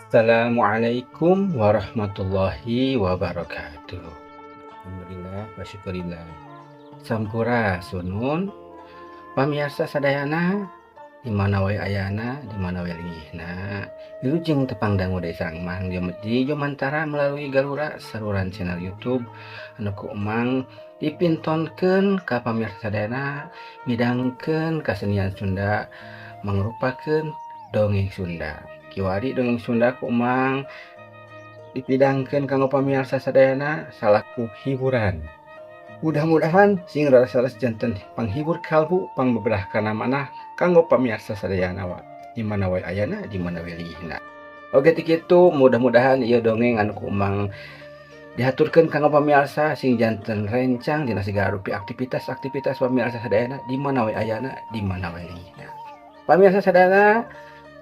Assalamualaikum warahmatullahi wabarakatuh. Alhamdulillah wa syukurillah. Sampurasun pamirsa sadayana di mana wae ayana, di mana wae linggihna. Wilujeng tepang dangu deui sareng Mang di Jomantara melalui Galura saluran channel YouTube anu ku Mang dipintonkeun ka pamirsa sadayana midangkeun kasenian Sunda mangrupakeun dongeng Sunda. Kiwari dongeng Sunda ku Mang dipidangkeun kanggo pamirsa sadayana salaku hiburan. Mudah-mudahan sing raras-raras janten panghibur kalbu pangbeberah kana manah kanggo pamirsa sadayana wa. Di mana wae ayana, di mana wae linggihna. Oke ti kitu, mudah-mudahan ieu dongeng anu ku Mang dihaturkeun kanggo pamirsa sing janten rencang dina segala rupi aktivitas-aktivitas pamirsa sadayana di mana wae ayana, di mana wae linggihna. Pamirsa sadayana,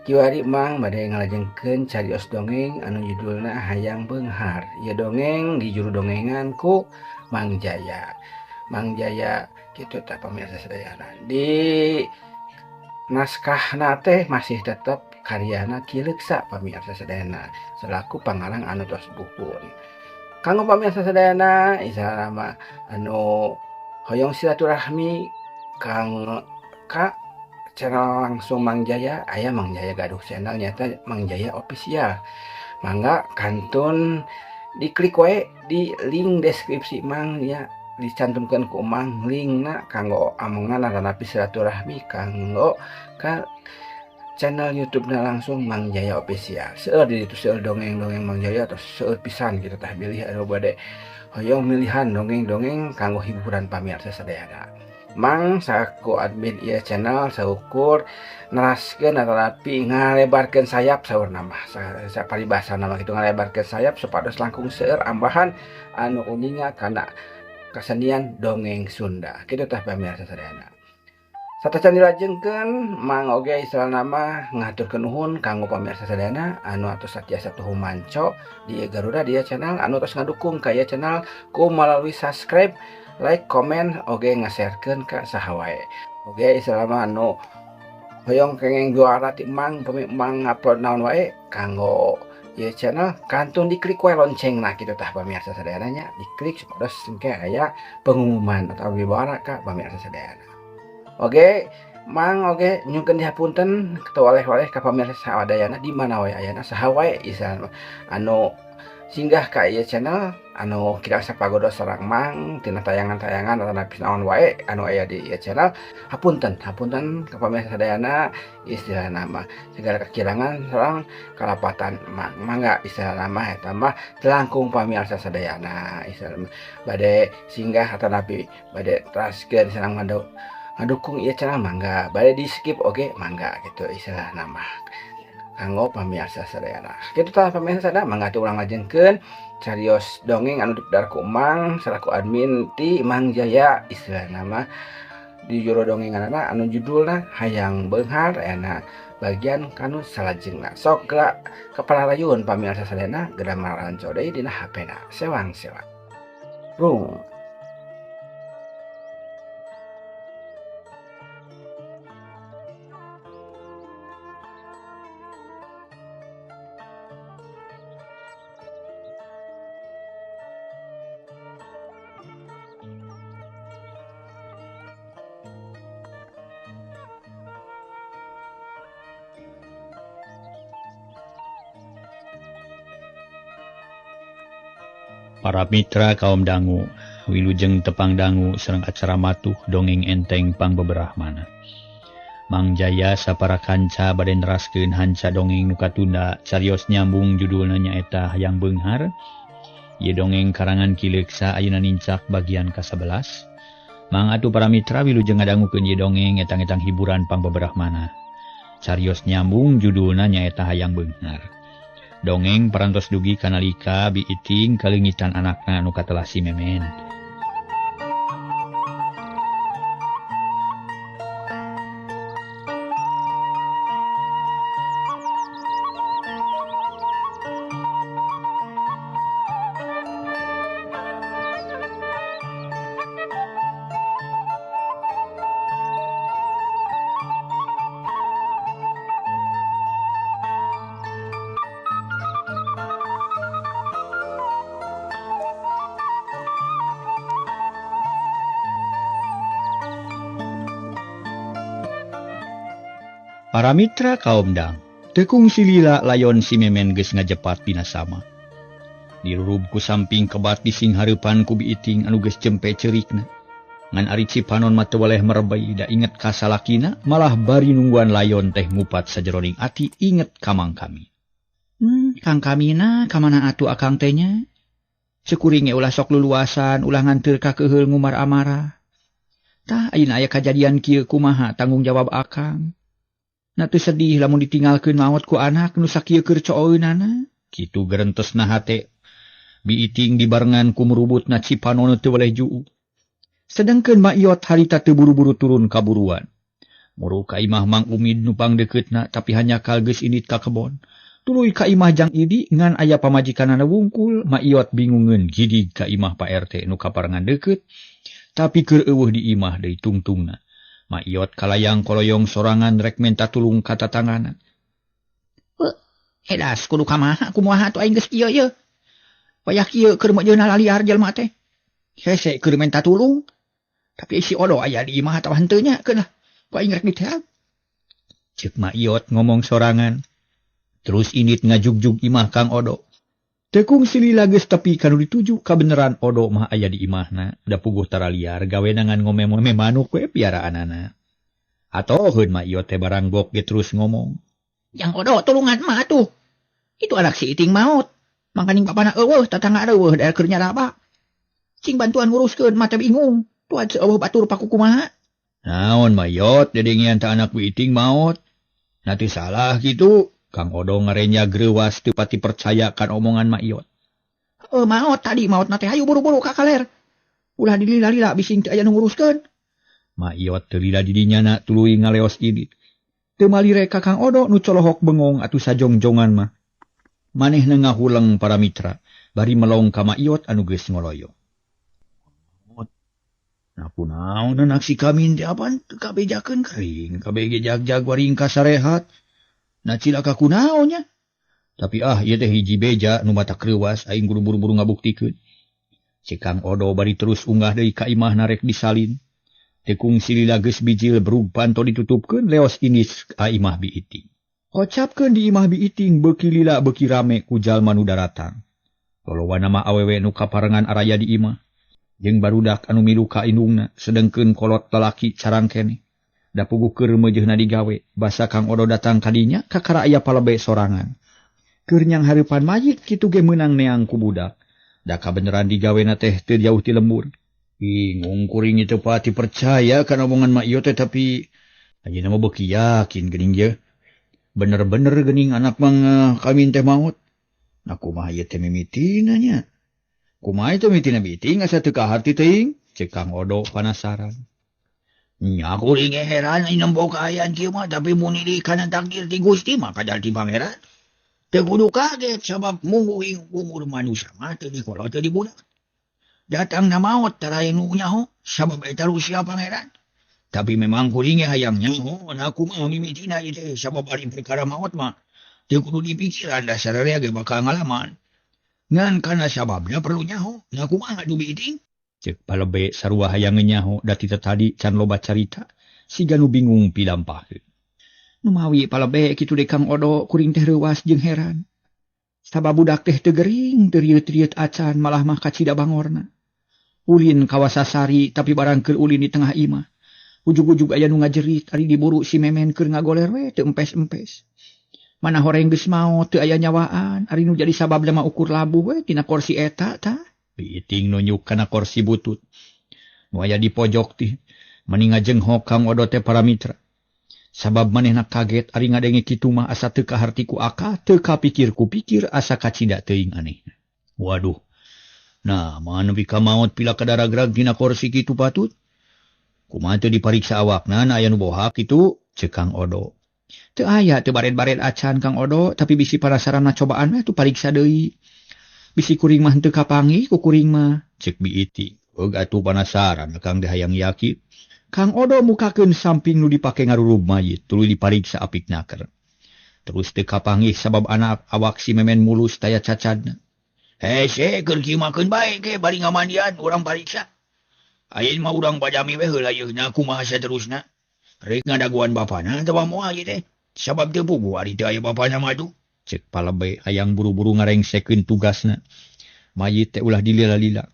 kiwari Mang bade ngalajengkeun carios dongeng anu judulna Hayang Beunghar. Ieu dongeng di juru dongengan ku Mang Jaya. Mang Jaya kitu tah pamirsa sadayana. Di naskahna teh masih tetep karyana Ki Leuksa pamirsa sadayana selaku pangarang anu tos buhun. Kanggo pamirsa sadayana istilahna mah anu hoyong silaturahmi kang ka channel langsung Mang Jaya, aya Mang Jaya gaduh channel nyata Mang Jaya Official. Mangga kantun diklik wae di link deskripsi Mang ya, dicantumkeun ku Mang linkna kanggo amongan atanapi silaturahmi kanggo ka channel YouTube-na langsung Mang Jaya Official. Seueur di ditu seueur dongeng-dongeng Mang Jaya atau seueur pisan kitu tah bilih anu bade hoyong milihan dongeng-dongeng kanggo hiburan pamirsa sadayana. Mang saku admin ieu channel saukur neraskeun atanapi ngalebarkeun sayap saurna mah paribasana mah kitu ngalebarkeun sayap supados langkung seueur ambahan anu uninga kana kesenian dongeng Sunda. Kitu tah pamirsa sadayana. Satacan dilajengkeun Mang oge istilahna mah ngahaturkeun nuhun kanggo pamirsa sadayana anu atos satiasa tuhu manco di Garuda dia channel anu tos ngadukung ka ieu channel ku melalui subscribe, like, komen, oge nge-sharekeun ka saha wae. Oge istilahna anu hoyong kengeng juara ti Mang pami Mang ngupload naon wae kanggo ieu channel kantun diklik wae loncengna kitu tah pamirsa sadayana nya, diklik supados engke aya pengumuman atau wiwara ka pamirsa sadayana. Oge Mang oge nyungkeun dihapunten teu waleh-waleh ka pamirsa sadayana di mana wae ayana saha wae istilahna anu singgah ka ieu channel anu kirang sapagodos sareng Mang tina tayangan-tayangan atanapi naon wae anu aya di ieu channel. Hapunten, hapunten ka pamirsa sadayana istilahna mah segala kekirangan sareng kalapatan Mang. Mangga istilahna mah eta mah telangkung pamirsa sadayana istilahna bade singgah atanapi bade teraskeun sareng ngadukung ieu channel mangga, bade di skip oge mangga gitu istilahna mah kanggo pamirsa sadayana. Kitu tah pamirsa sadayana, mangga atuh urang lajengkeun carios dongeng anu dipedar ku Mang selaku admin ti Mang Jaya istilahna mah di juru dongenganana anu judulna Hayang Beunghar ayana bagian kanu salajengna. Sok geura kapararayun pamirsa sadayana geura maranco deui dina HP-na. Sewang-sewang. Rung. Para mitra kaum dangu, wilujeng tepang dangu sareng acara matuh dongeng enteng pangbeberahmana. Mang Jaya sapara kanca bade neraskeun hanca dongeng nu katunda carios nyambung judulna nyaeta Hayang Beunghar. Ieu dongeng karangan Ki Leuksa ayeuna nincak bagian ka-11. Mang atuh para mitra wilujeng ngadangukeun ieu dongeng etang-etang hiburan pangbeberahmana. Carios nyambung judulna nyaeta Hayang Beunghar. Dongeng parantos dugi kanalika biiting kaleungitan anakna anu katelah si Memen. Para mitra kaum dang, tekung silila layon si Memen geus ngajepat dina sama. Dirurub ku samping kebat di sing hareupan ku biiting anu geus jempe ceurikna. Ngan ari Cipanon mah teu weleh merebei da inget ka salakina, malah bari nungguan layon teh ngupat sajeroning ati inget ka Mang Kami. Kang Kamina ka mana atuh akang teh nya? Sekuring ge ulah sok luluasan, ulah nganteur ka keuheul ngumar amarah. Tah ayeuna aya kajadian kieu kumaha tanggung jawab akang? Na teu sedih lamun ditinggalkeun maot ku anak nu sakieu keur cooeunana. Kitu gerentesna hate. Biiting dibarengan ku merubutna Cipanon teu weleh juu. Sedengkeun Ma Iyot harita teu buru-buru turun ka buruan. Muru ka imah Mang Umid nu pangdeukeutna tapi hanyakal geus indit ka kebon. Tuluy ka imah Jang Idi ngan aya pamajikanana wungkul, Ma Iyot bingungeun gidig ka imah Pak RT nu kaparengan deukeut. Tapi keur eueuh di imah deui tungtungna. Ma Iyot kalayang koloyong sorangan rek menta tulung ka tatangana. Edas kudu kamaha kumaha atuh aing geus kieu ye. Wayah kieu keur meujeuhna laliar jelema teh. Hese keur menta tulung. Tapi si Odo aya di imah atawa henteu nya keun lah. Ku aing rek diteang. Ceuk Ma Iyot ngomong sorangan. Terus init ngajugjug imah Kang Odo. Tekung silila geus tepi kanu dituju kabeneran Odo mah aya di imahna, da puguh taraliar gawena ngan ngomem-ngomem manuk we piaraanana. Atoheun Ma Iyot teh baranggok ge terus ngomong. Yang Odo tulungan mah atuh. Itu anak si Iting maot. Mangkaning bapana eueuh tatangga eueuh da keur nyaraba. Cing bantuan nguruskeun mah teh bingung. Tuan seueuh batur paku kumaha. Naon Ma Iyot dedengean ta anak Iting maot. Na teu salah kitu. Kang Odo ngarenya greuwas teu pati percaya kan omongan Ma Iyot. Maot tadi maotna teh hayu buru-buru ka kaler. Ulah dilila-lila bising teu aya nu nguruskeun. Ma Iyot teu lila di dinyana tuluy ngaleos idit. Teu malire ka Kang Odo nu colohok bengong atuh sajongjongan mah. Manehna ngahuleng para mitra bari melong ka Ma Iyot anu geus ngoloyo. Nah kunaon anak si Kamin teh apan teu kabejakeun kering kabeh ge jag-jag waring kasarehat. Na cilaka kunaon nya. Tapi ah ieu teh hiji beja nu mata kreuwas aing kudu buru-buru ngabuktikeun. Si Kang Odo bari terus unggah deui ka imahna rek disalin. Tekung silila geus bijil brug panto ditutupkeun leos inis ka imah Biiting. Kocapkeun di imah Biiting beuki lila beuki rame ku jalma nu daratang. Lolowana mah awewe nu kaparengan araya di imah. Jeung barudak anu milu ka indungna sedengkeun kolot lalaki carang keneh. Da puguh keur meujeuhna digawe, basa Kang Odo datang kadinya kakara aya palebe sorangan. Keur nyang hareupan mayit kitu ge meunang neang ku budak. Da kabeneran digawena teh teu jauh ti lembur. Bingung kuring teu pati percaya kana omongan Ma Iyot teh tapi ayeuna mah beuki yakin geuning ye. Bener-bener geuning anak mang Kamin teh maot. Nah kumaha ieu teh mimitina nya? Kumaha itu mimitina biting asa teu kaharti teuing? Ceuk Kang Odo panasaran. Nya kuring heran nembo kaayaan kieu mah tapi mun kana takdir ti Gusti mah kadal ti Pangeran. Teu kudu kaget sabab mungguing umur manusia mah teu dikolot teu dibudak. Datang na maot tara nu nyaho sabab eta usia Pangeran. Tapi memang kuring hayang nyaho na kumaha mimitina ieu teh sabab ari perkara maot mah teu kudu dipikiran dasar ge bakal ngalaman. Ngan kana sababna perlu nyaho na kumaha du biiting. Cek palebe sarua hayang nyaho da ti tadi can loba carita siga nu bingung pilampahkeun. Numawi palebe kitu deui Kang Odo kuring teh reuwas jeung heran. Sabab budak teh teu gering teu rieut-rieut acan malah mah kacida bangorna. Ulin kawasasari tapi barang keur ulin di tengah imah. Ujug-ujug aya nu ngajerit ari diburu si Memen keur ngagoler we teu empes-empes. Mana horeng geus maot teu aya nyawaan ari nu jadi sababna mah ukur labuh we tina korsi eta tah. Biiting nunjuk kana korsi butut. Nu aya di pojok teh mani ngajenghok Kang Odo teh para mitra. Sabab manehna kaget ari ngadenge kitu mah asa teu kaharti ku akal, teu kapikir ku pikir asa kacida teuing anehna. Waduh. Nah, mah nepi ka maot pila kadaragrag dina korsi kitu patut. Kumaha teu dipariksa awakna na aya nu bohak kitu? Ceuk Kang Odo. Teu aya teu baret-baret acan Kang Odo, tapi bisi panasarana cobaan mah tuh pariksa deui. Bisi kuring mah henteu kapanggih ku kuring mah, ceuk Biiting. Eug atuh panasaran Kang teh hayang yakin. Kang Odo mukakeun samping nu dipake ngarurub mayit tuluy dipariksa apik naker. Terus teu kapanggih sabab anak awak si Memen mulus taya cacadna. Hese keur kieu makeun bae ge bari ngamandian urang pariksa. Ayeuna mah urang pajami we heula yeuna kumaha saterusna. Rek ngadaguan bapana atawa moal ieu teh. Sabab teu puguh ari teu aya bapana mah atuh. Cek palebe hayang buru-buru ngarengsekeun tugasna. Mayit teh ulah dilila-lila.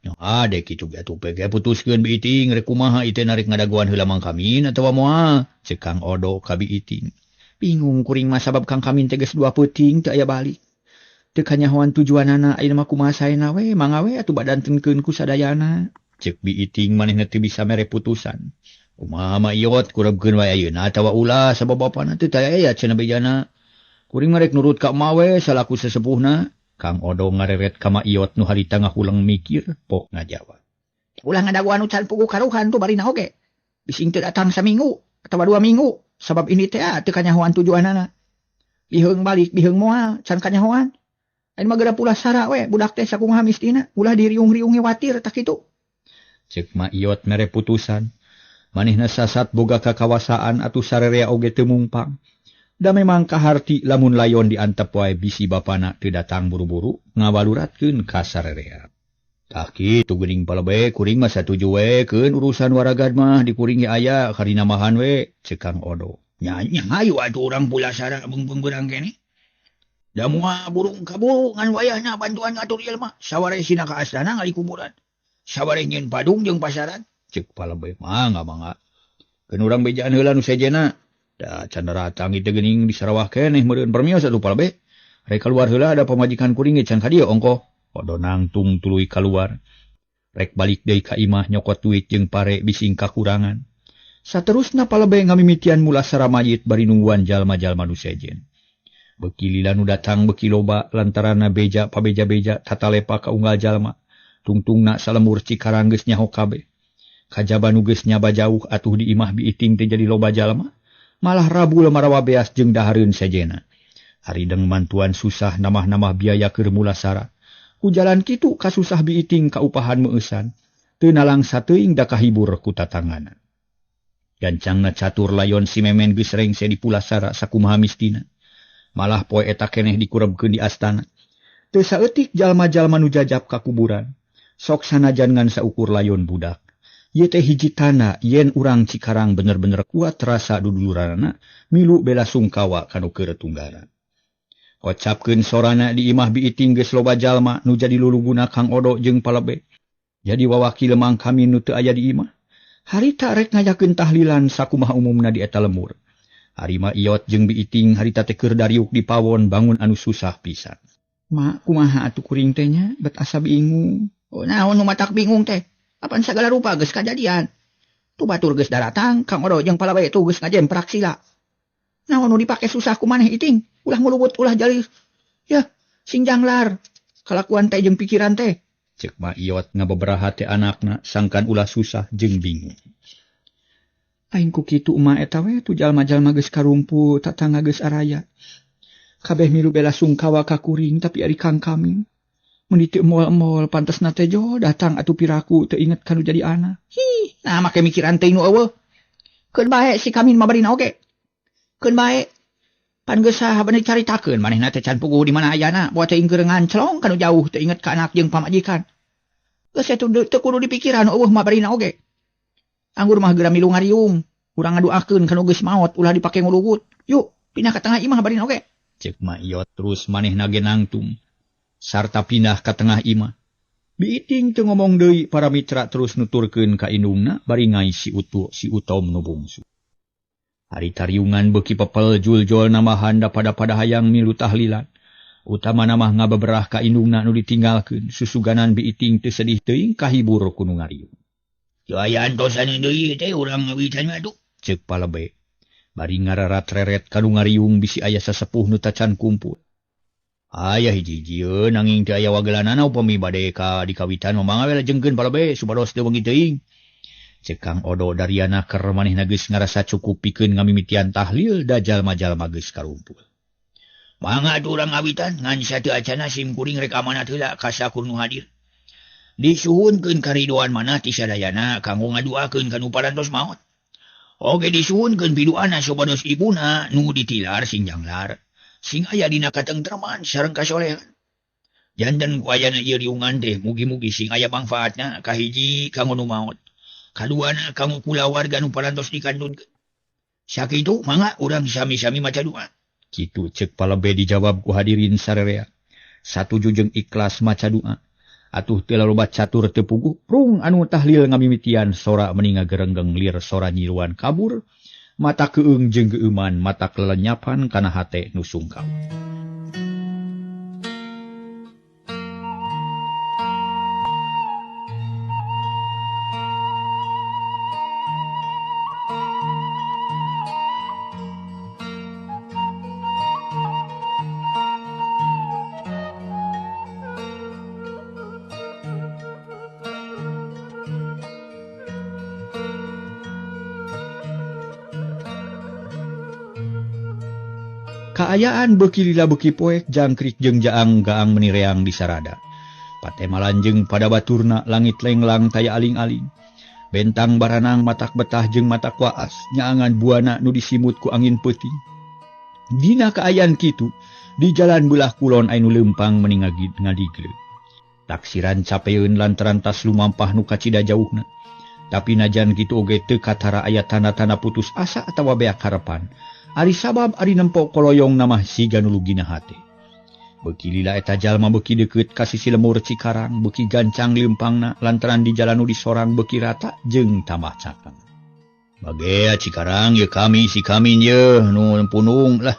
Nah, dek kitu ge atuh pege putuskeun Bi Iting rek kumaha ieu teh narek ngadagoan heula Mang Kamin atawa moal. Cek Kang Odo ka Bi Iting. Bingung kuring mah sabab Kang Kamin teh geus 2 peuting teu aya balik. Teu kanyahoan tujuanana ayeuna mah kumaha saena we mangga we atuh badantenkeun ku sadayana. Cek Bi Iting manehna teu bisa mere putusan. Kumaha mah iot kurebkeun wae ayeuna atawa ulah sabab bapana teu taya aya cenah bejana. Kuring mah rek nurut ka emak we salaku sesepuhna. Kang Odo ngareret ka Ma Iot nu harita ngahuleng mikir pok ngajawab. Ulah ngadagoan nu can puguh karuhan tuh barina oge. Bising teu datang saminggu atawa 2 minggu sabab ini teh teu kanyahoan tujuanana. Biheung balik biheung moal can kanyahoan. Ayeuna mah geura pulasara we budak teh sakumaha mistina ulah diriung-riungi watir tak kitu. Cek Ma Iot mere putusan. Manehna sasat boga kakawasaan atuh sarerea oge teu mungpang. Da memang kaharti lamun layon diantep wae bisi bapana teu datang buru-buru ngawaluratkeun ka sarerea. Tah kitu geuning palebe kuring mah satuju we keun urusan waragad mah di kuring ge aya karina mahan we cek Kang Odo. Nya nya hayu atuh urang pulasara beungbeung beurang keneh. Da moal burung kaburu ngan wayahna bantuan ngatur ieu mah saware sina ka astana ngali kuburan. Saware nyieun padung jeung pasaran cek palebe mangga mangga. Keun urang bejaan heula nu sejenna. Da can datang ieu geuning di Sarawak keneh meureun permios atuh palebe. Rek kaluar heula ada pamajikan kuring ge can ka dieu ongkoh. Odo nangtung tuluy kaluar. Rek balik deui ka imah nyokot duit jeung pare bising kakurangan. Saterusna palebe ngamimitian mulasara mayit bari nungguan jalma-jalma nu sejen. Beki lila nu datang beki loba lantaranna beja pabeja-beja tatalepa ka unggal jalma. Tungtungna salemur Cikarang geus nyaho kabeh. Kajaba nu geus nyaba jauh atuh di imah Bi Iting teh jadi loba jalma. Malah rabul marawa beas jeung dahareun sejena. Harideng mantuan susah namah-namah biaya keur mulasara. Ku jalan kitu kasusah Bi Iting kaupahan meueusan. Teu nalang sateuing da kahibur ku tatanganan. Gancangna catur layon si Memen geus rengse di pulasara sakumaha mistina. Malah poe eta keneh dikurebkeun di astana. Teu saeutik jalma-jalma nu jajap ka kuburan. Sok sanajan ngan saukur layon budak. Ieu teh hiji tanda yen urang Cikarang bener-bener kuat rasa duduluranana milu bela sungkawa kanu keur tunggaran. Kocapkeun sorana di imah Bi Iting geus loba jalma nu jadi luluguna Kang Odo jeung palebe. Jadi wawakil Mang Kamin nu teu aya di imah. Harita rek ngajakeun tahlilan sakumaha umumna di eta lemur. Ari Ma Iot jeung Bi Iting harita teh keur dariuk di pawon bangun anu susah pisan. Ma kumaha atuh kuring teh nya bet asa bingung. Oh naon nu matak bingung teh? Apan sagala rupa geus kajadian. Tu batur geus daratang, Kang Odo jeung palawe tu geus ngajemprak sila. Naon nu dipake susah ku maneh Iting? Ulah ngulubut, ulah jalih. Yah, sing janglar. Kalakuan teh jeung pikiran teh. Cek Ma Iot ngabeberaha teh anakna sangkan ulah susah jeung bingung. Aing ku kitu emak eta we tu jalma-jalma geus karumpul, tatangga geus araya. Kabeh milu bela sungkawa ka kuring tapi ari Kang Kamin. Mun teu emol-emol pantasna teh jo datang atuh piraku teu inget kanu jadi anak. Hi, nah make mikiran teh nu eueuh. Keun bae si Kamin mah barina oge. Keun bae. Pan geus saha bener caritakeun manehna teh can puguh di mana ayana, boa teh ingeur nganclong kanu jauh teu inget ka anak jeung pamajikan. Geus atuh teu kudu dipikiran eueuh mah barina oge. Anggur mah geura milu ngariung, urang ngaduakeun kanu geus maot ulah dipake ngulugut. Yuk, pindah ka tengah imah barina oge. Cek Ma Iot terus manehna ge nangtung. Sarta pindah ka tengah imah. Bi Iting teu ngomong deui para mitra terus nuturkeun ka indungna bari ngai si Utu si Utom nu bungsu. Ari tariungan beuki pepel juljol namahan da pada-pada hayang milu tahlilan. Utamana mah ngabeberah ka indungna nu ditinggalkeun susuganan Bi Iting teu sedih teuing kahibur ku nu ngariung. Teu aya antosan deui teh urang ngawitan mah atuh ceuk palebe. Bari ngararat-reret ka nu ngariung bisi aya sasepuh nu tacan kumpul. Aya hiji-hijieun nanging teu aya wagelanana upami bade ka dikawitan mah mangga we lajengkeun palebe supados teu wengi teuing. Ceuk Kang Odo dariana keur manehna geus ngarasa cukup pikeun ngamimitian tahlil da jalma-jalma geus karumpul. Mangga atuh urang ngawitan ngan sateu acana sim kuring rek amanat heula ka sakur nu hadir. Disuhunkeun karidoan manah ti sadayana kanggo ngaduakeun ka nu parantos maot. Oge disuhunkeun piduana supados ibuna nu ditilar sing janglar. Sing aya dina katengtreman sareng kasolehan. Janten ku ayana ieu riungan teh mugi-mugi sing aya mangfaatna kahiji kanggo nu maot. Kaduana kanggo kulawarga nu parantos dikantunkeun. Sakitu mangga urang sami-sami maca doa. Kitu cek palebe dijawab ku hadirin sarerea. Satuju jeung ikhlas maca doa. Atuh teu loba catur teu puguh prung anu tahlil ngamimitian sora meni ngagerenggeng lir sora nyiruan kabur. Mata keung jeung geueuman mata kelenyapan kana hate nu sungkau. Kaayaan beuki lila beuki poek jangkrik jeung jaang gaang meni reang di sarada. Patemalan jeung pada baturna langit lenglang taya aling-aling. Bentang baranang matak betah jeung matak waas nyaangan buana nu disimut ku angin peuting. Dina kaayaan kitu di jalan belah kulon anu leumpang meni ngadigleug. Taksiran capeun lantaran tas lumampah nu kacida jauhna. Tapi najan kitu oge teu katara aya tanda-tanda putus asa atawa beak harepan. Ari sabab ari nempo koloyong namah siga nu lugina hate. Beuki lila eta jalma beuki deukeut ka sisi lemur Cikarang, beuki gancang leumpangna lantaran di jalan nu disorang beuki rata jeung tambah cakang. Bagea Cikarang ye kami si kami ye nu punung lah.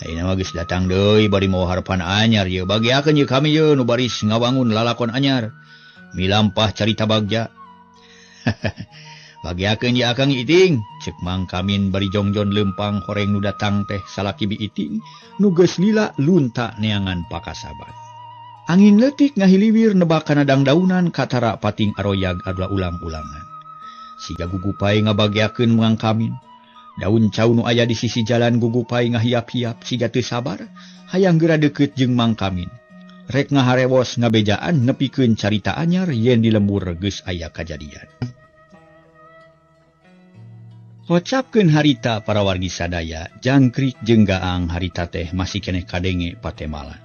Ayeuna mah geus datang deui bari mawa harepan anyar ye. Bageakeun ye kami ye nu baris ngawangun lalakon anyar. Milampah carita bagja. Bagiakeun ye Akang Iting, cek Mang Kamin bari jongjon leumpang horeng nu datang teh salaki Bi Iting nu geus lila lunta neangan pakasaban. Angin leutik ngahiliwir nebak kana dangdaunan katara pating aroyag adula ulang-ulangan. Siga gugupai ngabagiakeun Mang Kamin. Daun cau nu aya di sisi jalan gugupai ngahiap-hiap siga teu sabar hayang geura deukeut jeung Mang Kamin. Rek ngaharewos ngabejaan nepikeun carita anyar yen di lembur geus aya kajadian. Kocapkeun harita para wargi sadaya, jangkrik jeung gaang harita teh masih keneh kadenge patemalan.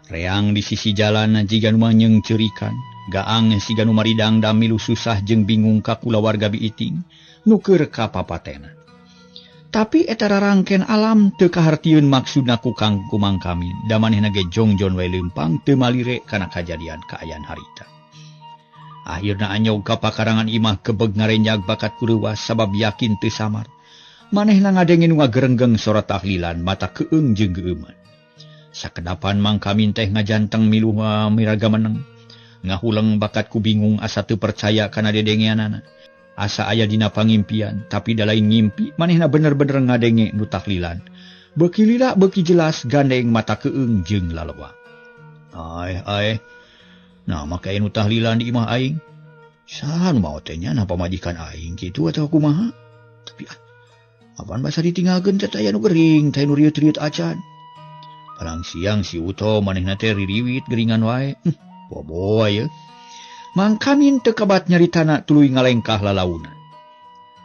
Reang di sisi jalan jiga nu manyeungceurikan, gaang siga nu maridang damilu susah jeung bingung ka kulawarga Bi Iting nu keur kapapatena. Tapi eta rarangken alam teu kahartieun maksudna ku Kang Kumang Kamin, da manehna ge jongjon we leumpang teu malire kana kajadian kaayaan harita. Akhirna anyog ka pakarangan imah kebeg ngarenjag bakat kureuwas sabab yakin teu samar. Manehna ngadenge nu ngagerenggeng sora tahlilan mata keung jeung geueuman. Sakedapan Mang Kamin teh ngajanteng milu miraga meneng. Ngahuleng bakat ku bingung asa teu percaya kana dedengeanana. Asa aya dina pangimpian, tapi da lain ngimpi manehna bener-bener ngadenge nu tahlilan. Beuki lila beuki jelas gandeng mata keung jeung lalewa. Aeh aeh. Nah, maka anu tahlilan di imah aing. Saha nu maot teh nya nah pamajikan aing kitu atawa kumaha? Tapi ah, apaan basa ditinggalkeun teh aya nu gering, teh nu riut-riut acan. Palang siang si Uto manehna teh ririwit geringan wae. Bobo ye. Mang Kamin teu kabat nyaritana tuluy ngalengkah lalaunan.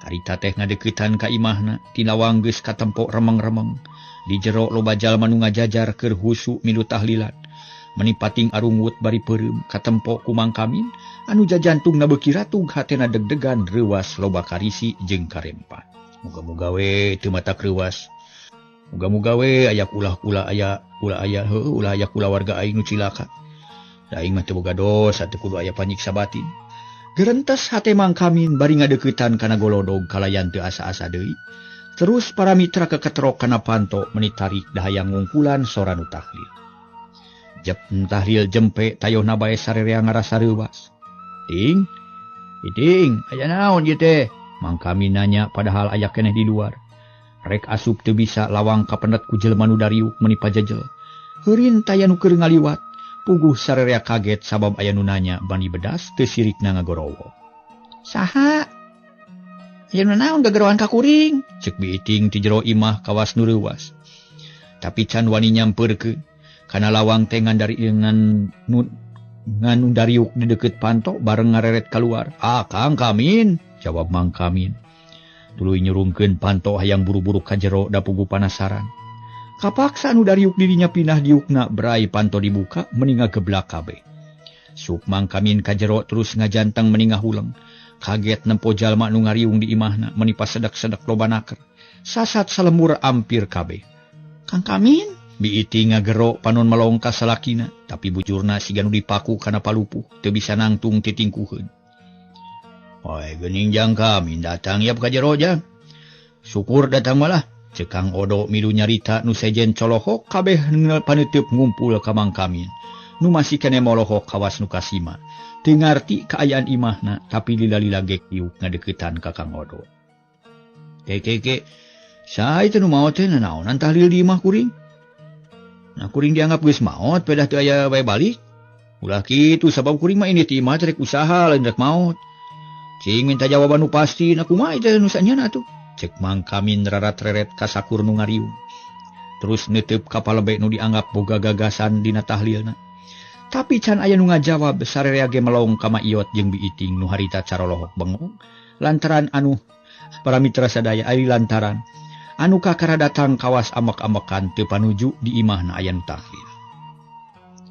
Harita teh ngadeuketan ka imahna, tina lawang geus katempo remeng-remeng. Di jero loba jalma nu ngajajar keur husu milu tahlilan. Meni pating arungut bari peureum katempo ku Mang Kamin anu jajantungna beuki ratug hatena deg-degan reuwas loba karisi jeung karempa. Muga-muga we teu matak reuwas. Muga-muga we aya ulah-ulah aya ulah aya heuh ulah aya kulawarga aing nu cilaka. Da aing mah teu boga dosa teu kudu aya panyiksa batin. Gerentes hate Mang Kamin bari ngadeuketan kana golodog kalayan teu asa-asa deui. Terus para mitra keketrok kana panto meni tarik dahayang ngungkulan sora nu tahlil. Jep tahlil jempe tayohna bae sarerea ngarasa reuwas. Ting, iting, aya naon ieu teh? Mang Kamin nanya padahal aya keneh di luar. Rek asup teu bisa lawang kapendet ku jelema nu dariuk meni pajejel. Heurin taya nu keur ngaliwat. Puguh sarerea kaget sabab aya nu nanya bani bedas teu sirikna ngagorowo. Saha? Aya nu naon gagaroan ka kuring? Ceuk Bi Iting ti jero imah kawas nu reuwas. Tapi can wani nyampeurkeun. Kana lawang teh ngandari nganu dariuk di deukeut panto bareng ngareret keluar. Ah, Kang Kamin, jawab Mang Kamin. Tuluy nyurungkeun panto hayang buru-buru ka jero da puguh panasaran. Kapaksa anu dariuk dirinya pinah diukna berai panto dibuka meni ngageblak kabeh. Sup Mang Kamin ka jero terus ngajantang meni ngahuleng. Kaget nempo jalma nu ngariung di imahna meni pasedak-sedak loba naker. Sasat salembur ampir kabeh. Kang Kamin Biiti ngagero panon melong ka salakina, tapi bujurna siga nu dipaku kana palupuh teu bisa nangtung titingkuheun. Oi geuning Jang Kamin datang yap ka jero Jang. Syukur datang malah. Ceuk Kang Odo milu nyarita nu sejen colohok kabeh paneuteub ngumpul ka Mang Kamin. Nu masih kene molohok kawas nu kasima. Teu ngarti kaayaan imahna tapi lila-lila gek iuk ngadeukeutan ka Kang Odo. Ke saha teh nu maot teh nanaonan tahlil di imah kuring? Nah kuring dianggap geus maot pedah teu aya bae balik. Ulah kitu sabab kuring mah ini ti imah rek usaha lain rek maot. Cing minta jawaban nu pasti na kumaha teh nu sanyana atuh. Cek Mang Kamin rarat-reret ka sakur nu ngariung. Terus neuteub ka palebe nu dianggap boga gagasan dina tahlilna. Tapi can aya nu ngajawab sarerea ge melong ka Ma Iyot jeung Biiting nu harita carolohok bengong lantaran anu para mitra sadaya ari lantaran anu kakara datang kawas amek-amekan teu panuju di imahna aya nu tahlil.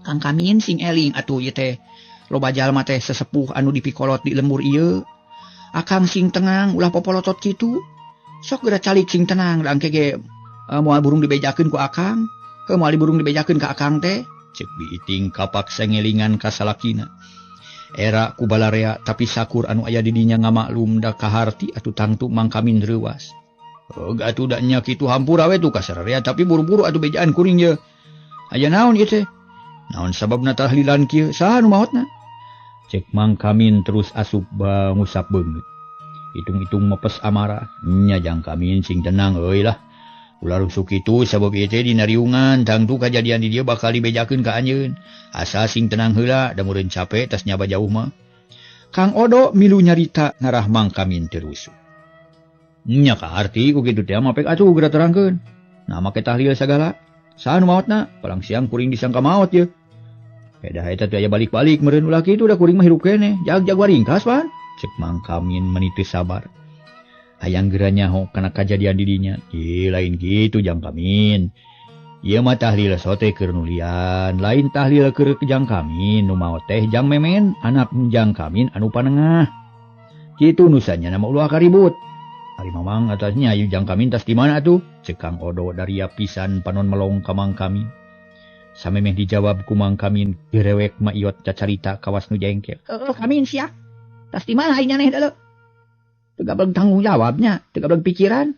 Kang Kamin sing eling atuh ieu teh loba jalma teh sesepuh anu dipikolot di lembur ieu. Akang sing tenang ulah popolotot kitu. Sok geura calik sing tenang da engke ge moal burung dibejakeun ku akang. Heuh moal burung dibejakeun ka akang teh. Ceuk Biiting kapaksa ngelingan ka salakina. Era ku balarea tapi sakur anu aya di dinya ngamaklum da kaharti atuh tangtu Mang Kamin reuwas. Heug atuh da nya kitu hampura we tuh ka sararea tapi buru-buru atuh bejaan kuring ye. Aya naon ieu teh? Naon sababna tahlilan kieu? Saha nu maotna? Cek Mang Kamin terus asup ngusap beungeut. Hitung-hitung mepes amarah. Nya Jang Kamin sing tenang euy lah. Ulah rusuk kitu sabab ieu teh dina riungan tangtu kajadian di dieu bakal dibejakeun ka anjeun. Asa sing tenang heula da meureun cape tas nyaba jauh mah. Kang Odo milu nyarita ngarah Mang Kamin teu rusuk. Nya kaarti ku kitu teh mah pek atuh geura terangkeun. Nah make tahlil sagala. Saha nu maotna? Palang siang kuring disangka maot ye. Pedah eta teh aya balik-balik meureun ulah kitu da kuring mah hirup keneh. Jag-jag waringkas pan. Cek Mang Kamin meni teu sabar. Hayang geura nyaho kana kajadian di dinya. Ih lain kitu Jang Kamin. Ieu mah tahlil sote keur nu lian, lain tahlil keur Jang Kamin nu maot teh Jang Memen, anak Jang Kamin anu panengah. Kitu nu sanyana mah ulah karibut. Ari mamang atasnya ayu Jang Kamin tas di mana atuh? Cek Kang Odo daria pisan panon melong ka Mang Kamin. Samemeh dijawab ku Mang Kamin, direwek Ma Iyot cacarita kawas nu jengkel. Heuh Kamin sia. Tas di mana aing nyaneh deuleu? Teu gableng tanggung jawabnya, teu gableng pikiran.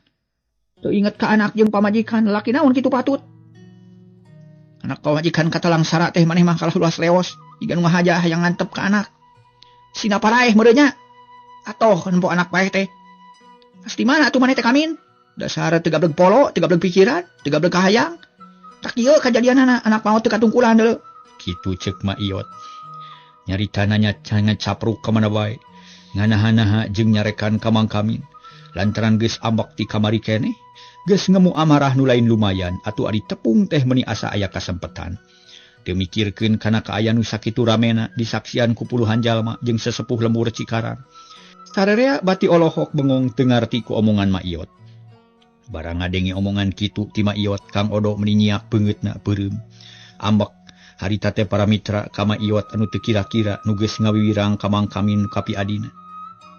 Teu inget ka anak jeung pamajikan, laki naon kitu patut. Anak pamajikan katalangsara teh maneh mah kalah luas leos, jiga nu ngahaja hayang ngantep ka anak. Sina paraeh meureun nya. Atoh nempo anak paeh teh. Tas di mana atuh maneh teh Kamin? Dasar teu gableng polo, teu gableng pikiran, teu gableng kahayang. Tak ieu kajadianana anak maot teu katungkulan deuleu. Kitu ceuk Ma Iyot. Nyarita nanya capruk ka mana bae. Nganaha-naha jeung nyarekan ka Mang Kamin. Lantaran geus ambek ti kamari keneh, geus ngemu amarah nu lain lumayan atuh ari tepung teh meuni asa aya kasempetan. Teu mikirkeun kana kaayaan nu sakitu ramena disaksian ku puluhan jalma jeung sesepuh lembur Cikarang. Sarerea bati olohok bengong teu ngarti ku omongan Ma Iyot. Barang ngadenge omongan kitu ti Ma Iyot, Kang Odo meuni nyiak beungeutna beureum. Ambek harita teh para mitra ka Ma Iyot anu teu kira-kira nu geus ngawiwirang ka Mang Kamin kapi adina.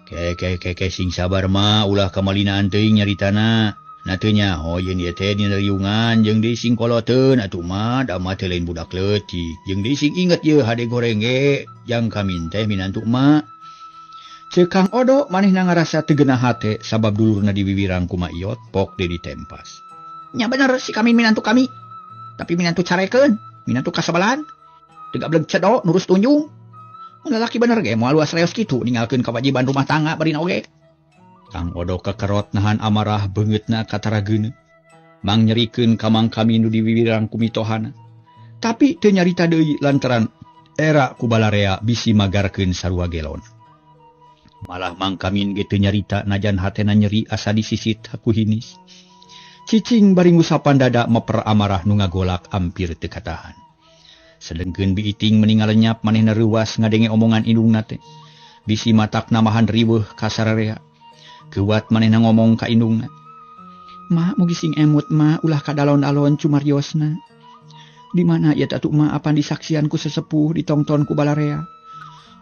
Ke ke ke ke sing sabar mah ulah kamalinaan teuing nyaritana. Na teu nyaho yeun ieu teh dina riungan jeung deui sing koloteun atuh mah da mah teh lain budak leutik. Jeung deui sing inget yeuh hade goreng ge Jang Kamin teh minantu emak. Ceuk Kang Odo manehna ngarasa teu geunah hate sabab dulurna diwiwirang ku Ma Iyot pok deui ditempas. Nya bener si Kamin minantu kami. Tapi minantu carekeun, minantu kasabalan. Teu gableng cedo nurus tunjung. Mun lalaki bener ge moal luas reos kitu ninggalkeun kewajiban rumah tangga barina oge. Kang Odo kekerot nahan amarah beungeutna katarageuneu. Mang nyerikeun ka Mang Kamin nu diwiwirang ku mitohana. Tapi teu nyarita deui lantaran era ku balarea bisi magarkeun sarua gelon. Malah Mang Kamin ge teu nyarita najan hatena nyeri asa disisit ku hinis. Cicing bari ngusapan dada meper amarah nu ngagolak ampir teu katahan. Sedengkeun Biiting meni ngalenyap manehna reuwas ngadenge omongan indungna teh. Bisi matak namahan riweuh ka sararea. Keuat manehna ngomong ka indungna. Ma mugi sing emut ma ulah kadalon-alon cumariosna. Di mana ieu atuh mah apan disaksian ku sesepuh ditongton ku balarea.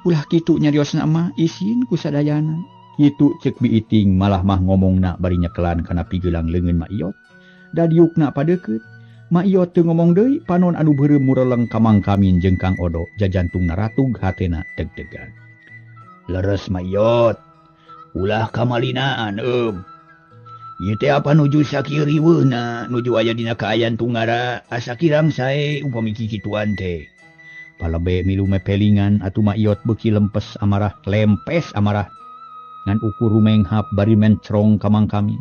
Ulah kitu nyariosna mah isin ku sadayana. Kitu cek Biiting malah mah ngomongna bari nyekelan kana pigelang leungeun Mak Iyot. Da diukna padeukeut. Mak Iyot teu ngomong deui panon anu beureum mureleng ka Mang Kamin jeung Kang Odo jajantungna ratug hatena deg-degan. Leres Mak Iyot. Ulah kamalinaan Ieu teh apa nuju sakieu riweuhna nuju aya dina kaayaan tunggara asa kirang sae upami kikituan teh. Palebe milu mepelingan atuh Mak Iyot beuki lempes amarah lempes amarah ngan ukur rumenghap bari mencrong ka Mang Kamin.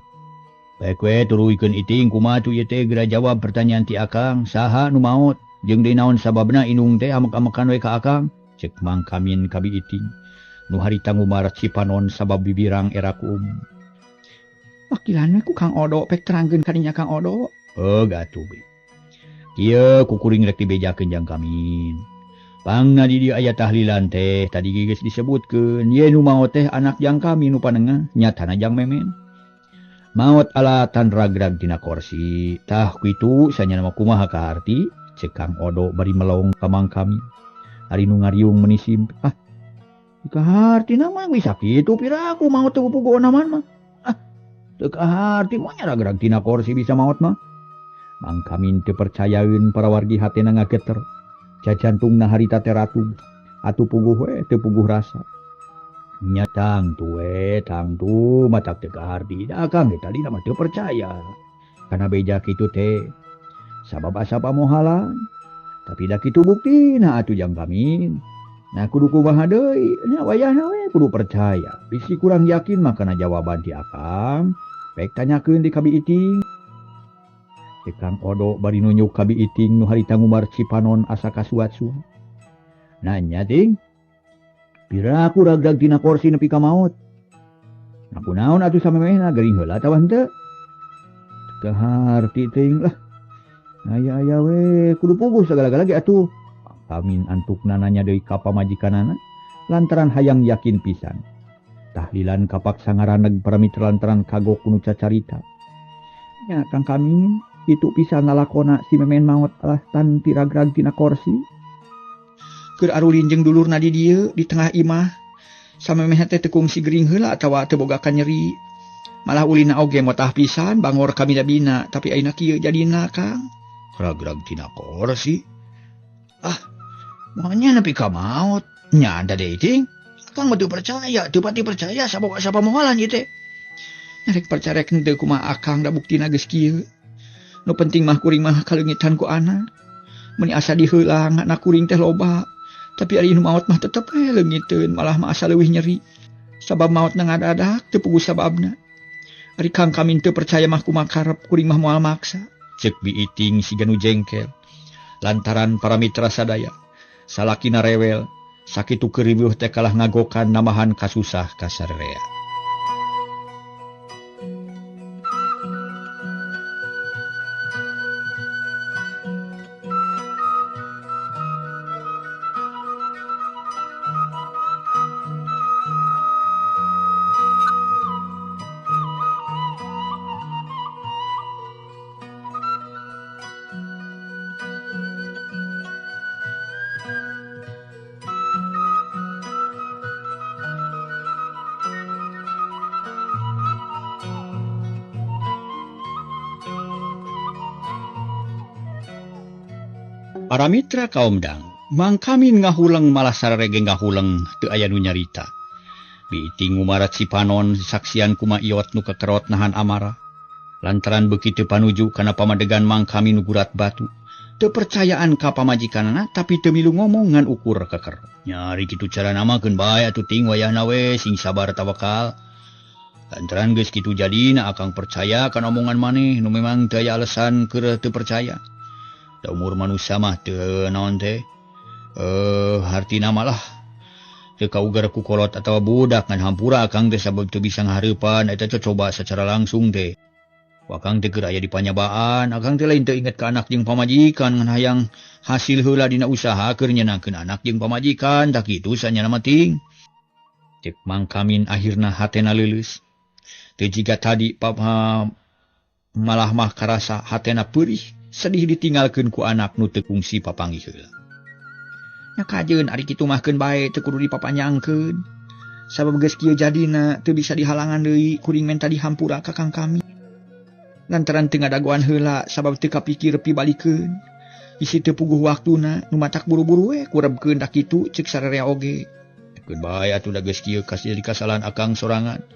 Baik we turuykeun iting kumaha tuh ieu teh geura jawab pertanyaan ti akang saha nu maot jeung deui naon sababna indung teh amek-amekan we ka akang cek Mang Kamin ka Biiting. Nu harita ngumar cipanon sabab bibirang era ku umum. Wakilan we ku Kang Odo pek terangkeun ka dinya Kang Odo. Heuh gatuh be. Kieu ku kuring rek dibejakeun jang Kamin. Pangna di dieu aya tahlilan teh tadi geus disebutkeun ye nu maot teh anak jang kami nu panengah nyatana jang Memen. Maot alatan ragrag tina korsi. Tah kitu sanyana mah kumaha kaharti cek Kang Odo bari melong ka Mang Kamin. Ari nu ngariung meuni simpe. Ah kaharti nama bisa kitu piraku maot teu puguh naman mah. Ah teu kaharti moal ragrag tina korsi bisa maot mah. Mang Kamin teu percayaeun para wargi hatena ngageter. Jajantungna harita teh ratug. Atuh puguh we teu puguh rasa. Nya tangtu we tangtu matak teu kaharti da akang ge tadina mah teu percaya. Kana beja kitu teh sabab asa pamohalan. Tapi da kitu buktina atuh jang Kamin. Nah kudu kumaha deui nya wayahna we kudu percaya. Bisi kurang yakin mah kana jawaban ti akang, pek tanyakeun di ka Biiting. Cek Kang Odo bari nunjuk ka Biiting nu harita ngumar cipanon asa kasuat-suat. Nanya ting, piraku ragrag tina korsi nepi ka maot. Nah kunaon atuh samemehna gering heula atawa henteu? Teu kaharti teuing lah. Aya-aya we kudu puguh sagala-gala ge atuh. Kamin antukna nanya deui ka pamajikanana lantaran hayang yakin pisan. Tahlilan kapaksa ngaraneg para mitra lantaran kagok ku nu cacarita. Nya Kang Kamin kitu pisan lalakona si Memen maot alatan ti ragrag tina korsi. Keur arulin jeung dulurna di dieu di tengah imah. Samemehna teh teu kungsi gering heula atawa teu boga kanyeri. Malah ulina oge motah pisan bangor kamina-bina tapi ayeuna kieu jadina Kang. Ragrag tina korsi. Ah, moalnya nepi ka maot. Nya ada deui ting. Akang mah teu percaya, teu pati percaya sabab sapa moalan ieu teh. Nyarek percaya rek henteu kumaha akang da buktina geus kieu. Nu penting mah kuring mah kaleungitan ku anak. Meuni asa diheulang anak kuring teh loba. Tapi ari nu maot mah tetep we leungiteun malah mah asa leuwih nyeri. Sabab maotna ngadadak teu puguh sababna. Ari Kang Kamin teu percaya mah kumaha karep kuring mah moal maksa. Cek Biiting siga nu jengkel. Lantaran para mitra sadaya salakina rewel sakitu keuriweuh teh kalah ngagokan namahan kasusah kasarea. Para mitra kaum dang, Mang Kamin ngahuleng malah sararege ngahuleng teu aya nu nyarita. Biiting ngumarat cipanon saksian kuma Iyot nu kekerot nahan amarah. Lantaran beuki teu panuju kana pamadegan Mang Kamin nu gurat batu. Teu percayaan ka pamajikanana tapi teu milu ngomong ngan ukur keker. Nyari kitu carana mah keun bae atuh ting wayahna we sing sabar tawakal. Lantaran geus kitu jadina akang percaya kana omongan maneh nu memang teu aya alasan keur teu percaya. Da umur manusia mah teu naon teh hartina malah teu kaugar ku kolot atawa budak ngan hampura akang teh sabab teu bisa ngahareupan eta teh coba secara langsung teh. Akang teh keur aya di panyabaan, akang teh lain teu inget ka anak jeung pamajikan ngan hayang hasil heula dina usaha keur nyenangkeun anak jeung pamajikan tah kitu sanyana mah ting. Cek Mang Kamin akhirna hatena leuleus. Teu jiga tadi papa malah mah karasa hatena peurih. Sedih ditinggalkeun ku anak nu teu kungsi papanggih heula. Nya kajeun ari kitu mah keun bae teu kudu dipapanjangkeun. Sabab geus kieu jadina teu bisa dihalangan deui kuring menta dihampura ka Kang Kamin. Lantaran teu ngadagoan heula sabab teu kapikir pibalikeun. Isi teu puguh waktuna nu matak buru-buru we kurebkeun da kitu ceuk sararea oge. Keun bae atuh da geus kieu kasih jadi kasalahan akang sorangan.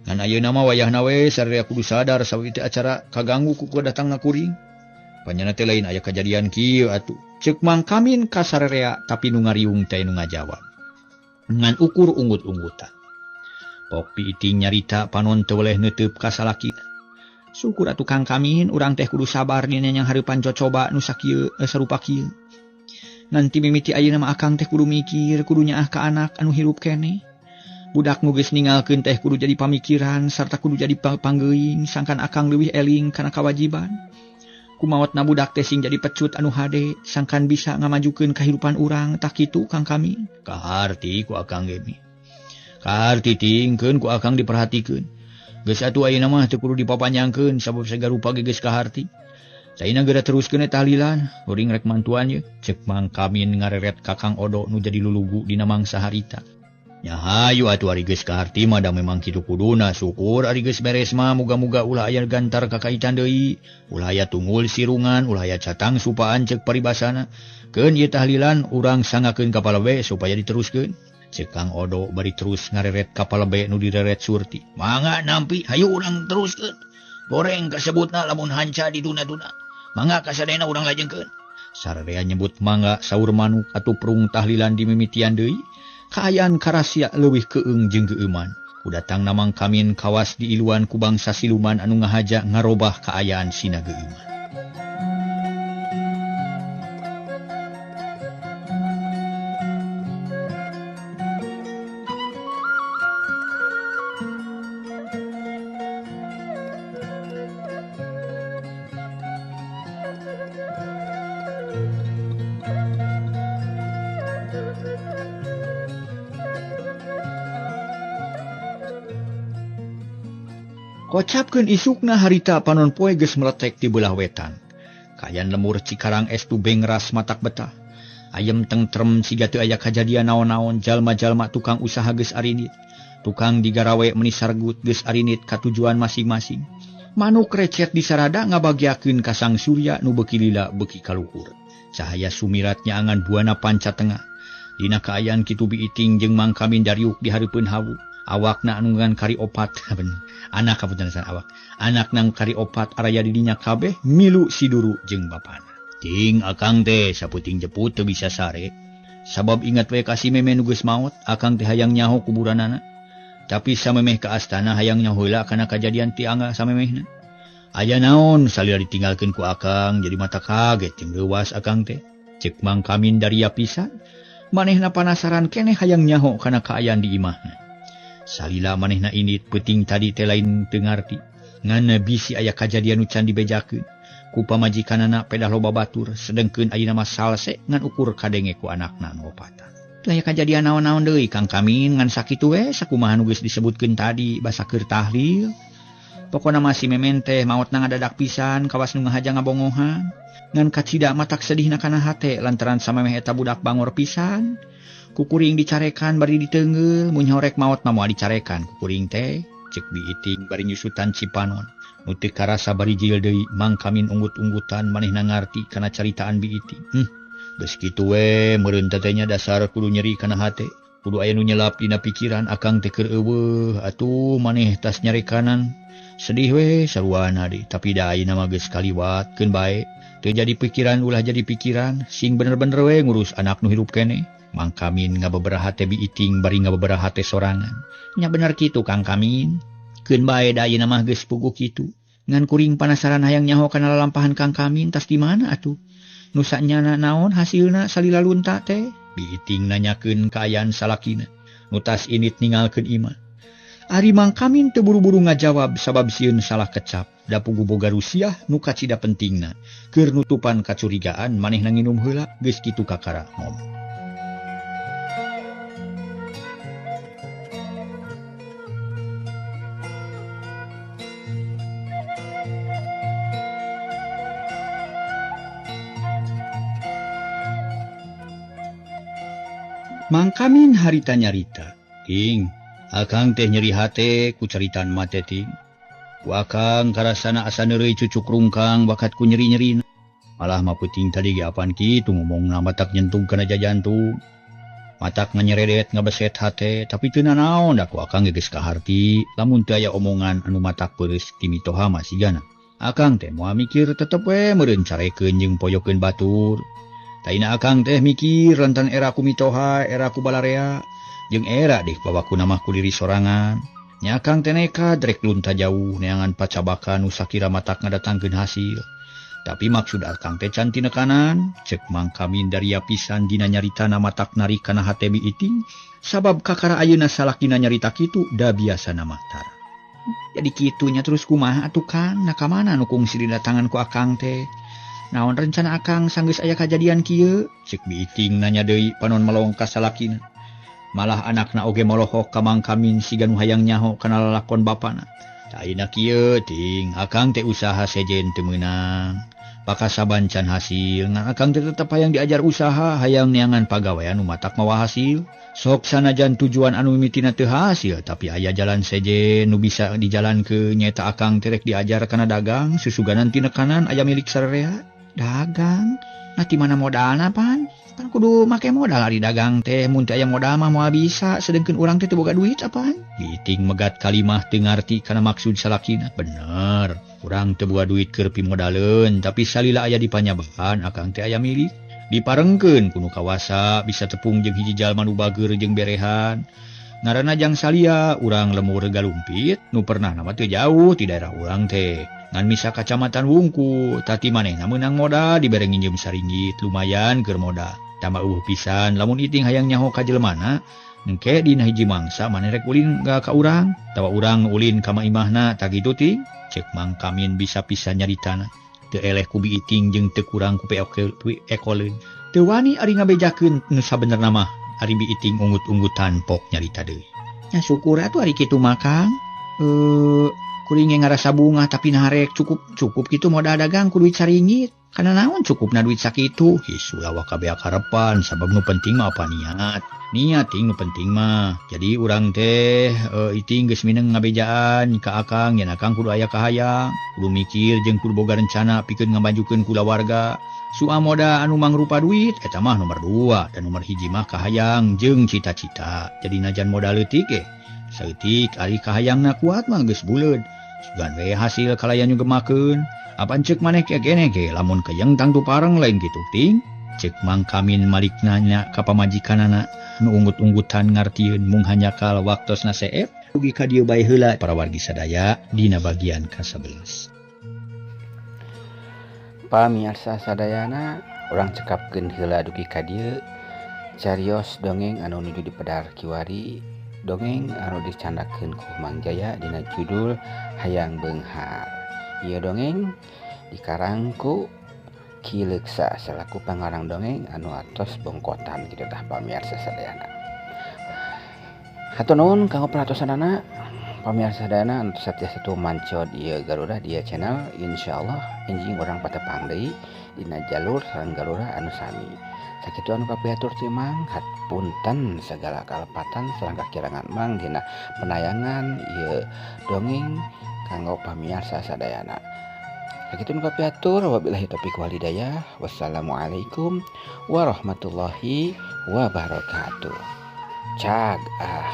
Ngan ayeuna mah wayahna we sararea kudu sadar sabab ieu acara kaganggu ku datangna kuring. Panyana teh lain aya kajadian kieu atuh. Ceuk Mang Kamin ka sararea tapi nu ngariung teh nu ngajawab. Ngan ukur unggut-unggutan. Pok Biiting nyarita panon teu weleh neuteub ka salakina. Syukur atuh Kang Kamin urang teh kudu sabar dina yang hareupan cocoba nu sakieu sarupa kieu. Nanti mimiti ayeuna mah akang teh kudu mikir kudu nyaah ka anak anu hirup keneh. Budak nu geus ninggalkeun teh kudu jadi pamikiran sarta kudu jadi panggeuing sangkan akang leuwih eling kana kawajiban. Kumaotna budak teh sing jadi pecut anu hade sangkan bisa ngamajukeun kahirupan urang tah kitu Kang Kamin. Kaharti ku akang ge mi. Kaharti tingkeun ku akang diperhatikeun. Geus atuh ayeuna mah teu kudu dipapanjangkeun sabab sagarupa ge geus kaharti. Saina geura teruskeun tahlilan, kuring rek mantuan ye. Ceuk Mang Kamin ngareret ka Kang Odo nu jadi lulugu dina mangsa harita. Nya hayu atuh ari geus kaharti mah da memang kitu kuduna syukur ari geus beres mah muga-muga ulah aya gantar kakaitan deui, ulah aya tunggul sirungan, ulah aya catang supaan ceuk paribasana. Keun ieu tahlilan urang sangakeun ka palebe supaya diteruskeun. Ceuk Kang Odo bari terus ngareret ka palebe nu direret Surti. Mangga nampi hayu urang teruskeun. Goreng kasebutna lamun hanca dituna-tuna. Mangga kasadayana urang lajengkeun. Sararea nyebut mangga saur manuk atuh prung tahlilan dimimitian deui. Kaayaan karasia leuwih keung jeung geueuman. Kudatangna Mang Kamin kawas diiluan ku bangsa siluman anu ngahaja ngarobah kaayaan sina geueuman. Kocapkeun isukna harita panon poe geus meletek di belah wetan. Kaayaan lemur Cikarang estu bengras matak betah. Ayem tengtrem siga teu aya kajadian naon-naon, jalma-jalma tukang usaha geus arinit. Tukang digarawe meuni sargut geus arinit ka tujuan masing-masing. Manuk recet di sarada ngabagiakeun ka sang surya nu beuki lila beuki kaluhur. Cahaya sumirat nyaangan buana panca tengah. Dina kaayaan kitu Biiting jeung Mang Kamin dariuk di hareupeun hawu. Awakna anu ngan kari opat anak kapunten awak anak nang kari opat araya didinya kabeh milu siduru jeung bapana. Ting akang teh saputing jeput teu bisa sare sabab ingat we ka si meme nu geus maot. Akang teh hayang nyaho kuburanana tapi samemeh ka astana hayang nyaho heula kana kajadian ti angga samemehna. Aya naon salila ditinggalkeun ku akang jadi mata kaget jeung leuwas akang teh. Ceuk Mang Kamin daria pisan manehna panasaran keneh hayang nyaho kana kaayaan di imahna. Salila manehna init peuting tadi teh lain teu ngarti ngan bisi aya kajadian nu can dibejakeun ku pamajikanana pedah loba batur sedengkeun ayeuna mah salse ngan ukur kadenge ku anakna nu opatan. Teu aya kajadian naon-naon deui Kang Kamin ngan sakitu we sakumaha nu geus disebutkeun tadi basa keur tahlil. Pokona mah si memen teh maotna ngadadak pisan kawas nu ngahaja ngabongohan ngan kacida matak sedihna kana hate lantaran samemeh eta budak bangor pisan. Kukuring dicarekan bari diteungeul mun nyorek maot mah moal dicarekan kukuring teh. Ceuk Biiting bari nyusutan cipanon nu teu karasa bari jil deui Mang Kamin unggut-unggutan manehna ngarti kana caritaan Biiting. Geus kitu we meureun teh nya dasar kudu nyeri kana hate kudu aya nu nyelap dina pikiran akang teh keur eueuh atuh maneh tas nyarekanan sedih we saruana deui tapi da ayeuna mah geus kaliwat keun bae teu jadi pikiran ulah jadi pikiran sing bener-bener we ngurus anak nu hirup keneh. Mang Kamin ngababaraha teh Biiting bari ngababaraha teh sorangan. Nya bener kitu Kang Kamin. Keun bae da ayeuna mah geus puguh kitu. Ngan kuring panasaran hayang nyaho kana lalampahan Kang Kamin tas di mana atuh? Nu sanyana naon hasilna salila lunta teh? Biiting nanyakeun kaayaan salakina. Nu tas init ningalkeun imah. Ari Mang Kamin teu buru-buru ngajawab sabab sieun salah kecap. Da puguh boga rusiah nu kacida pentingna. Keur nutupan kacurigaan manehna nginum heula geus kitu kakara ngomong. Mang Kamin harita nyarita. Ting, akang teh nyeri hate ku caritan mate ting. Ku akang karasana asa neureuy cucuk rungkang bakat ku nyeri-nyerina. Malah mah peuting tadi ge apan kitu ngomongna matak nyentuh kana jajantung. Matak nganyeredet ngabeset hate tapi teu nanaon da ku akang geus kaharti lamun teu aya omongan anu matak peureus ti mitoha mah sigana. Akang teh moal mikir tetep we meureun carekeun jeung poyokeun batur. Taina akang teh mikir lantaran era ku mitoha, era ku balarea jeung era deh bawaku mah ku diri sorangan. Nya akang teh nekat rek lunta jauh neangan pacabakan nu sakira matak ngadatangkeun hasil. Tapi maksud akang teh can tinekanan, cek Mang Kamin daria pisan dina nyaritana matak narik kana hate Bi Iting, sabab kakara ayeuna salakina nyarita kitu da biasana mah tara. Jadi kitunya terus kumaha atuh Kang, nah ka mana nu kungsi didatangan ku akang teh? Naon rencana akang sanggeus aya kajadian kieu? Cek Bi Iting nanya deui panon melong ka salakina. Malah anakna oge molohok ka Mang Kamin siga nu hayang nyaho kana lalakon bapana. Taina kieu ting, akang teh usaha sejen teu meunang. Pakasaban can hasil, ngan akang teh tetep hayang diajar usaha, hayang neangan pagawean nu matak mawa hasil. Sok sanajan tujuan anu mimitina teu hasil, tapi aya jalan sejen nu bisa dijalankeun nyaeta akang teh rek diajar kana dagang, susuganan tinekanan aya milik sararea. Dagang? Nah ti mana modalna pan? Pan kudu make modal ari dagang teh, mun teu aya modal mah moal bisa, sedengkeun urang teh teu boga duit apaan? Biting megat kalimah teu ngarti kana maksud salakina. Bener, urang teu boga duit keur pimodaleun, tapi salila aya di panyabahan akang teh aya milik. Diparengkeun ku nu kawasa bisa tepung jeung hiji jalma nu bager jeung berehan. Ngaranna jang salia urang lemur galumpit nu pernah nama teu jauh ti daerah urang teh. Ngan misa kacamatan wungku, tati manehna meunang modal dibere nginjem saringgit lumayan keur modal. Tambah eueuh pisan lamun Iting hayang nyaho ka jelemana, engke dina hiji mangsa maneh rek ulin ka urang, tawa urang ulin ka imahna tah kitu ting. Cek Mang Kamin bisa pisan nyaritana. Teu eleh ku Bi Iting jeung teu kurang ku ekoleun. Teu wani ari ngabejakeun nu sabenerna mah ari Bi Iting unggut-unggutan pok nyarita deui. Nya syukur atuh ari kitu mah Kang. Kuring ngarasa bunga tapi naharek cukup kitu modal dagang ku duit saringgit. Kana naon cukupna duit sakitu? Hisu lawa kabeh karepan sabab nu penting mah apa niat. Niat ting nu penting mah. Jadi urang teh Iting geus mineng ngabejaan ka akang yen akang kudu aya kahayang, kudu mikir jeung kudu boga rencana pikeun ngamajukeun kulawarga. Soal modal anu mangrupa duit eta mah nomor 2 dan nomor 1 mah kahayang jeung cita-cita. Jadi najan modal leutik ge saeutik ari kahayangna kuat mah geus buleud. Sugan we hasil kalayan nyugemakeun. Apan cek maneh ke kene ge lamun kejeng tangtu pareng lain kitu ting. Cek Mang Kamin malik nanya ka pamajikanana nu unggut-unggutan ngartieun mung hanyakal waktosna seep. Dugi ka dieu bae heula para wargi sadaya dina bagian ka-11. Pamiarsa sadayana urang cekapkeun heula dugi ka dieu carios dongeng anu nuju dipedar kiwari, dongeng anu dicandakeun ku Mang Jaya dina judul Hayang Beunghar. Ieu dongeng dikarang ku Ki Leuksa selaku pangarang dongeng anu atos bongkotan kitu tah pamiarsa sadayana. Hatur nuhun kanggo perhatosanana pamiarsa sadayana anu satiasa tumancod ieu Garuda dia channel. Insyaallah enjing urang patepang deui dina jalur sareng Garuda anu sami. Sakitu anu kapihatur ti Mang, hapunten segala kalepatan sareng kakirangan Mang dina penayangan ieu dongeng kanggo pamiarsa sadayana. Sakitu nu kapihatur, wabillahi taufiq wal hidayah. Wassalamualaikum warahmatullahi wabarakatuh. Cag ah.